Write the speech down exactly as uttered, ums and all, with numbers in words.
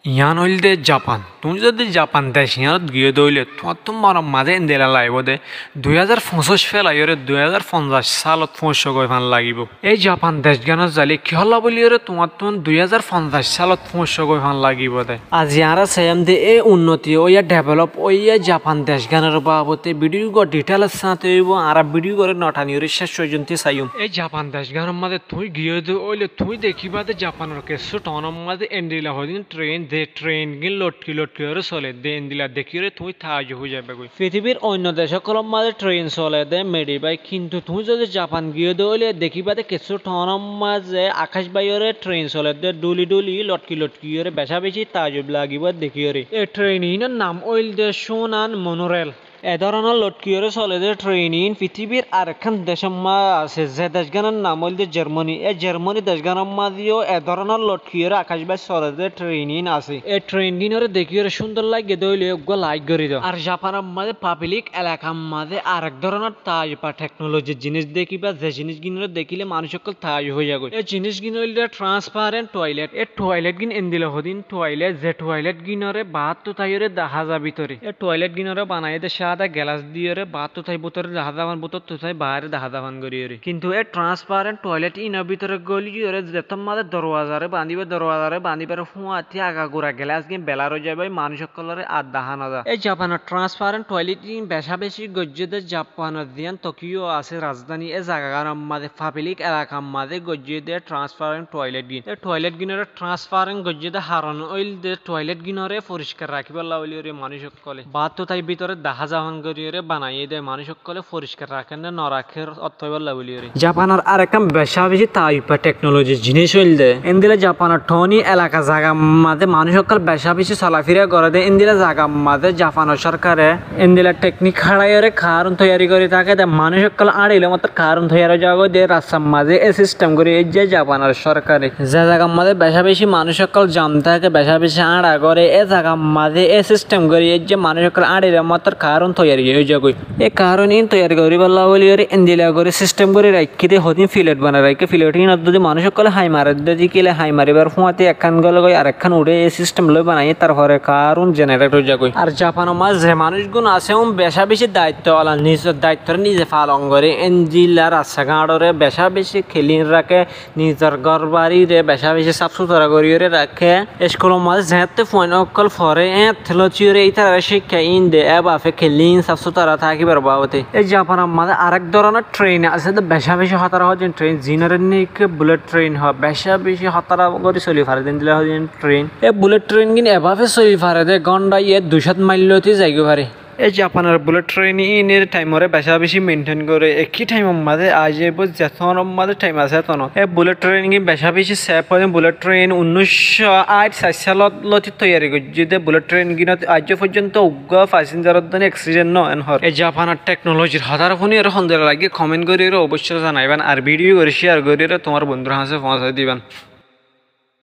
Yián óilde Japan. Tuñí zodi Japan dec yiánot giyó de óile, tuáñttú monor mazé endilla laibó de, dui házar foñsíc félaiyóre dui házar fonzaic sálot fúñiccógoi fán lagibóu. Éi Japan decgánot zailé kiyólla bóliyoré tuáñttún dui házar fonzaic sálot fúñiccógoi fán lagibóu de. Azi añára saiyúm de éi unnoti óiya, dhevelop óiya Japan decgánor baabute. Bidiyó gán dhithéilor sáñte óibou, añára bidiyó gán no thániyoré céc foijjonto saiyúm. Éi Japan decgánor mazé tuñí giyó de óile tuñí dekíba de Japanor kessú thaunor mazé endilla hodún tren, ze tren gín lotki lotki óre sole de, endilla dekíyoré tuñí taajjub ói zaibá goi. Fitibir oinno dec ókkolor mazé tren sole de, medi bái, kintu tuñí zodi Japan giyó de óile dekíba de kessú thaunor mazé akac báiyoré tren sole de, dhúli dhúli, lotki lotki óre, becá becí taajjub lagibóu dekíyoré. Éi tren iínor nam óilde Shunan Monorail. E dóronor lotki óre sole de tren iín fitibir arekkán decót asé, ze decgánor nam óilde Jermani. E Jermani decgánor mazé yó e dóronor lotki óre akac bái sole de tren iín asé. E tren gínoré dekíyoré cúndor laiggé de óile eggúa laik gorí do. Ar Japanor mazé pablik elakar mazé arek dóronor taajjub ar teknolojir jiníc dekíba, ze jiníc gínoré dekíle manúic ókkol taajjub ói zagói. E jiníc gín óilde transparent toilet. E toilet gín endilla hodún toilet, ze toilet gínoré báttú táiyoré dahá za bútore. E toilet gínoré banaiyé de cáda gelás diyoré, báttú tái bútore dahá za fán, bútottu tái baáre dahá za fán goríyoré. Kintu e transparent toilet iínor bútore góliyoré zettót mazé dorwazaré bañdíba, dorwazaré bañdíbar fúañti agagura gelás gín belár ói zaibói, manúic ókkolóre ar dahá no za. E Japanor transparent toilet iín becá becí goijjé de Japanor ziyán Tokiyo asé razdáni, e zagagánor mazé pablik elakar mazé goijjé de transparent toilet gín. E toilet gínoré transparent goijjé de haron óilde toilet gínoré foriskar rakíbolla bóliyoré manúic ókkole báttú tái bútore dahá za fán goríyoré banaiyé de, manúic ókkole foriskar raké né no raké ottóibolla bóliyoré. Japanor arekkán becá becí taajjub ar teknolojir jiníc óilde endilla Japanor thoni elaka zagar mazé manúic ókkol becá becí solafira goré de, endilla zagar mazé Japanor sórkare endilla teknik háçaiyoré kaárun toiyari gorí táke de, manúic ókkol áñçile mottor kaárun toiyar ói zagói de, rastar mazé e sistem gorí aijjé Japanor sórkare. Ze zagar mazé becá becí manúic ókkol jam táke, becá becí áñça goré, e zagar mazé e sistem gorí aijjé manúic ókkol áñçile mottor kaárun toiyari ói zagói. E kaárun iín toiyar goríbolla bóliyoré endilla gorí sistem gorí raikkí de, hodún filet banai raikkí, filet iínot zodi manúic ókkole hái mare de, dekíle hái maribar fúañti ekkán góle goi arekkán uçé, e sistem loi banaiyé, tarfore kaárun jeneret ói zagói. Ar Japanor mazé ze manúic gún asé, uún becá becí daitto ala, nizor daittoré nize falon goré, endilla rasta gañçoré becá becí kelin raké, nizor gór barire becá becí sáf sutára goríyoré raké. Eskulor mazé zeéñtte fuain ókkol foré, éeñtte lótiyoré ítararé cíkka iín de, e bafe kelin sáf sutára tákibar baabute. E Japanor mazé arek dóronor tren asé de, becá becí hótara hodún tren, ziínoré néki bulet tren hoó, becá becí hótara gorí soli fare de endilla hodún tren. E bulet tren gín e bafe soli fare de góndhaye dui cót mail lóti zaigói fare. E Japanor bulet tren iíne thaimoré becá becí meinten goré. Ekí thaimor mazé aái zaibóu, zetónor mazé thaim asé etónot. E bulet tren gín becá becí sef hodún. Bulet tren unnúic cót áit sait sálot lóti toiyari goijjé de. Bulet tren gínot aijjó foijjonto uggúa fasinjaror dóne eksiden no en hoór. E Japanor teknolojir hotá fúniyoré hondilla laiggé koment goríyoré oboicco zanaiban, ar bidiyó gán ciyar goríyoré tuáñr bondúr hañsé foóñsai diban.